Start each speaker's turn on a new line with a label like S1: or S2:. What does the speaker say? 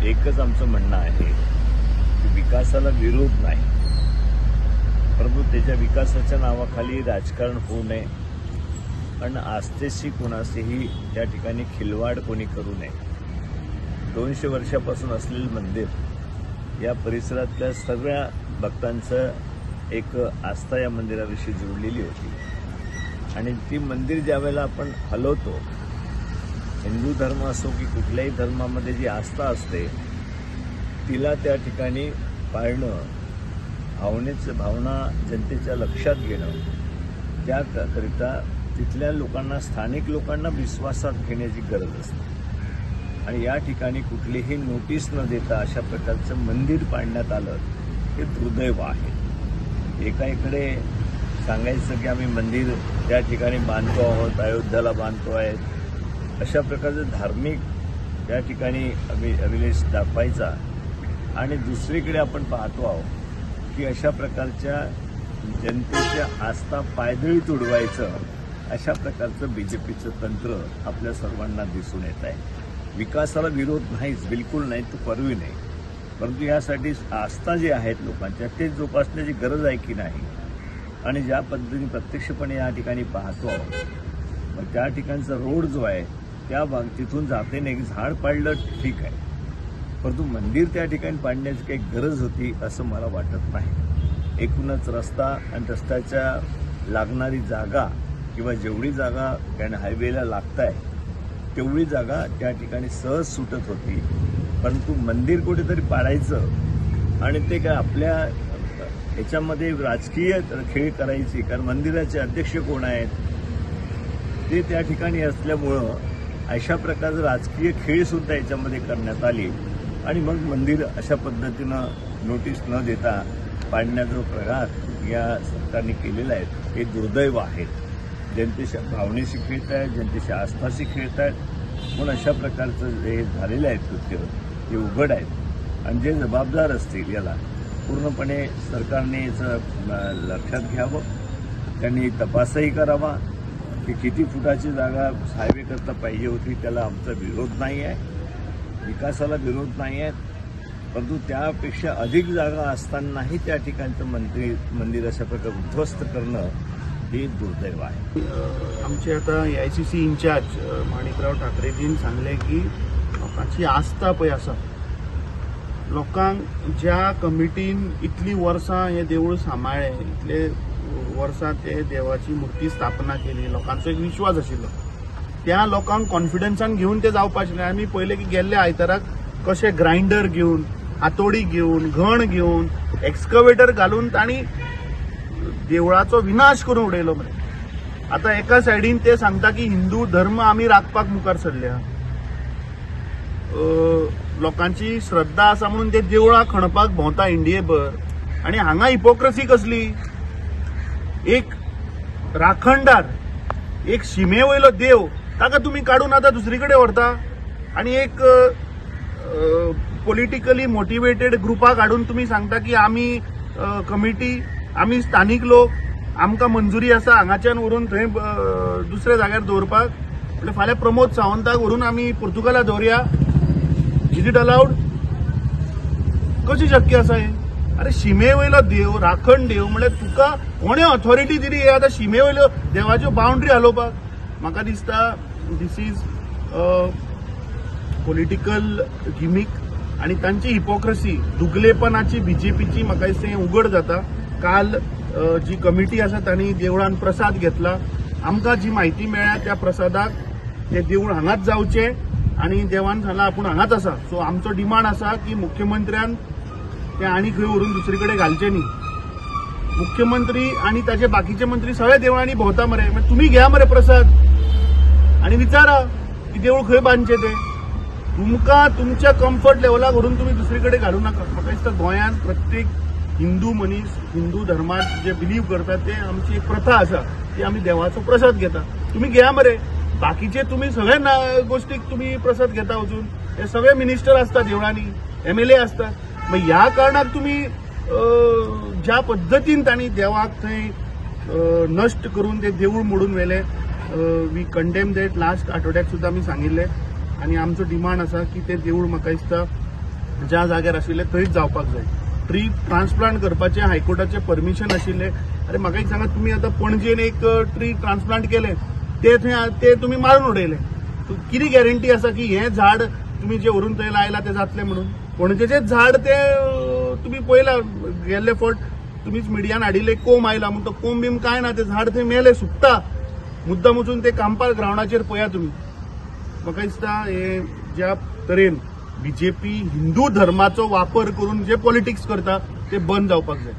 S1: एकच आमचं म्हणणं आहे की विकासाला विरोध नाही, परंतु त्याच्या विकासाच्या नावाखाली राजकारण होऊ नये आणि आस्थेशी कोणाशीही त्या ठिकाणी खिलवाड कोणी करू नये. 200 वर्षापासून असलेलं मंदिर या परिसरातल्या सगळ्या भक्तांचं एक आस्था या मंदिराविषयी जुळलेली होती आणि ती मंदिर ज्यावेळेला आपण हलवतो, हिंदू धर्म असो की कुठल्याही धर्मामध्ये जी आस्था असते तिला त्या ठिकाणी पाळणं, भावना जनतेच्या लक्षात घेणं, त्याकरिता तिथल्या लोकांना, स्थानिक लोकांना विश्वासात घेण्याची गरज असते. आणि या ठिकाणी कुठलीही नोटीस न देता अशा प्रकारचं मंदिर पाडण्यात आलं हे दुर्दैव आहे. एकाकडे सांगायचं की आम्ही मंदिर त्या ठिकाणी बांधतो आहोत, अयोध्याला बांधतो आहेत, अशा प्रकारचं धार्मिक त्या ठिकाणी अभिलेख दाखवायचा आणि दुसरीकडे आपण पाहतो आहोत की अशा प्रकारच्या जनतेच्या आस्था पायदळी तुडवायचं अशा प्रकारचं बी जे पीचं तंत्र आपल्या सर्वांना दिसून येत आहे. विकासाला विरोध नाहीच, बिलकुल नाही, तो करूही नाही, परंतु यासाठी आस्था जी आहेत लोकांच्या ते जोपासण्याची गरज आहे की नाही. आणि ज्या पद्धतीने प्रत्यक्षपणे या ठिकाणी पाहतो आहोत, मग त्या ठिकाणचा रोड जो आहे त्या भाग तिथून जाते नाही, झाड पाडलं ठीक आहे, परंतु मंदिर त्या ठिकाणी पाडण्याची काही गरज होती असं मला वाटत नाही. एकूणच रस्ता आणि रस्त्याच्या लागणारी जागा किंवा जेवढी जागा कारण हायवेला लागत आहे तेवढी जागा त्या ठिकाणी सहज सुटत होती, परंतु मंदिर कुठेतरी पाडायचं आणि ते काय आपल्या याच्यामध्ये राजकीय खेळ करायची, कारण मंदिराचे अध्यक्ष कोण आहेत ते त्या ठिकाणी असल्यामुळं अशा प्रकारचं राजकीय खेळसुद्धा याच्यामध्ये करण्यात आली आणि मग मंदिर अशा पद्धतीनं नोटीस न देता पाडण्याचा जो प्रकार या सरकारने केलेला आहे हे दुर्दैव आहे. जनतेच्या भावनेशी खेळत आहेत, जनतेच्या आस्थाशी खेळत आहेत, म्हणून अशा प्रकारचं जे झालेलं आहे कृत्य हे उघड आहेत आणि जे जबाबदार असतील याला पूर्णपणे सरकारने याचं लक्षात घ्यावं, त्यांनी तपासही करावा की किती फुटाची जागा हायवेकरता पाहिजे होती. त्याला आमचा विरोध नाही आहे, विकासाला विरोध नाही आहे, परंतु त्यापेक्षा अधिक जागा असतानाही त्या ठिकाणचं मंदिर अशा प्रकारे उद्ध्वस्त करणं हे दुर्दैव आहे.
S2: आमचे आता AICC in charge Manikrao ठाकरेजीन सांगले की लोकांची आस्था पळय आसा, लोकांक ज्या कमिटीन इतली वर्सां हें देवूळ सांबाळ्ळें, इतले वर्सां ते देवाची मूर्ती स्थापना केली, लोकांचो एक विश्वास आशिल्लो, त्या लोकांक कॉन्फिडन्सान घेवन ते जावपा आशिल्ले. आमी पळयलें की गेल्ल्या आयताराक कशे ग्रायंडर घेवन, हातोडी घेवन, घण घेवन, एक्सकवेटर घालून तांणी देवळाचो विनाश करून उडयलो मरे. आतां एका सायडीन ते सांगता की हिंदू धर्म आमी राखपाक मुखार सरल्या, लोकांची श्रद्धा आसा म्हणून ते देवळां खणपाक भोंवता इंडियेभर, आनी हांगा हिपोक्रसी कसली? एक राखणदार, एक शिमे वयलो देव ताका तुमी काडून आतां दुसरी कडेन व्हरता आनी एक पॉलिटिकली मोटिवेटेड ग्रुपाक हाडून तुमी सांगता की आमी कमिटी, आमी स्थानीक लोक, आमकां मंजुरी आसा हांगाच्यान व्हरून थंय दुसऱ्या जाग्यार दवरपाक. म्हणल्यार फाल्यां प्रमोद सावंताक व्हरून आमी पुर्तुगाला दवरया, is it allowed? कशी शक्य आसा हें? अरे शिमे वयलो देव, राखण देव म्हणल्यार तुका कोणें ऑथॉरिटी दिली हे आतां शिमे वयल्यो देवाच्यो बाउंड्री हालोवपाक? म्हाका दिसता this is political gimmick आनी तांची हिपोक्रसी, दुगलेपणाची बीजेपीची म्हाका दिसता हें उघड जाता. काल जी कमिटी आसा तांणी देवळान प्रसाद घेतला, आमकां जी म्हायती मेळ्ळ्या त्या प्रसादाक ते देवूळ हांगाच जावचें आनी देवान सांगलां आपूण हांगाच आसा. सो आमचो डिमांड आसा की मुख्यमंत्र्यान ते आनी खंय व्हरून दुसरी कडेन घालचें न्ही. मुख्यमंत्री आनी ताचे बाकीचे मंत्री सगळ्या देवळांनी भोंवता मरे, मागीर तुमी घेया मरे प्रसाद आनी विचारा की देवूळ खंय बांदचें तें. तुमकां तुमच्या कम्फर्ट लेवलाक व्हरून तुमी दुसरी कडेन घालूं नाका. म्हाका दिसता गोंयांत प्रत्येक हिंदू मनीस हिंदू धर्मात जे बिलीव करतात ते आमची एक प्रथा आसा की आमी देवाचो प्रसाद घेता, तुमी घेया मरे. बाकीचे तुमी सगळ्या गोष्टीक तुमी प्रसाद घेता वचून, हे सगळे मिनिस्टर आसता देवळांनी, MLA आसता, मग ह्या कारणाक तुमी ज्या पद्दतीन तांणी देवाक थंय नश्ट करून ते देवूळ मोडून व्हेलें, we condemn that. Last आठवड्याक सुद्दां आमी सांगिल्लें आनी आमचो डिमांड आसा की तें देवूळ म्हाका दिसता ज्या जाग्यार आशिल्ले थंयच जावपाक जाय. ट्री ट्रान्सप्लांट करपाचें हायकोर्टाचें परमिशन आशिल्लें. अरे म्हाका एक सांगा, तुमी आतां पणजेन एक ट्री ट्रान्सप्लांट केलें, ते थंय ते तुमी मारून उडयले. कितें गॅरंटी आसा की हें झाड तुमी जें व्हरून थंय लायलां तें जातलें म्हणून? पणजेचेंच झाड तें तुमी पळयलां, गेल्ले फावट तुमीच मिडियान हाडिल्लें, कोंब आयला म्हूण तो कोंब बीम कांय ना, तें झाड थंय मेलें, सुकता. मुद्दाम वचून ते कांपाल ग्रावंडाचेर पळया तुमी. म्हाका दिसता हे ज्या तरेन बीजेपी हिंदू धर्माचो वापर करून जे पॉलिटिक्स करता ते बंद जावपाक जाय.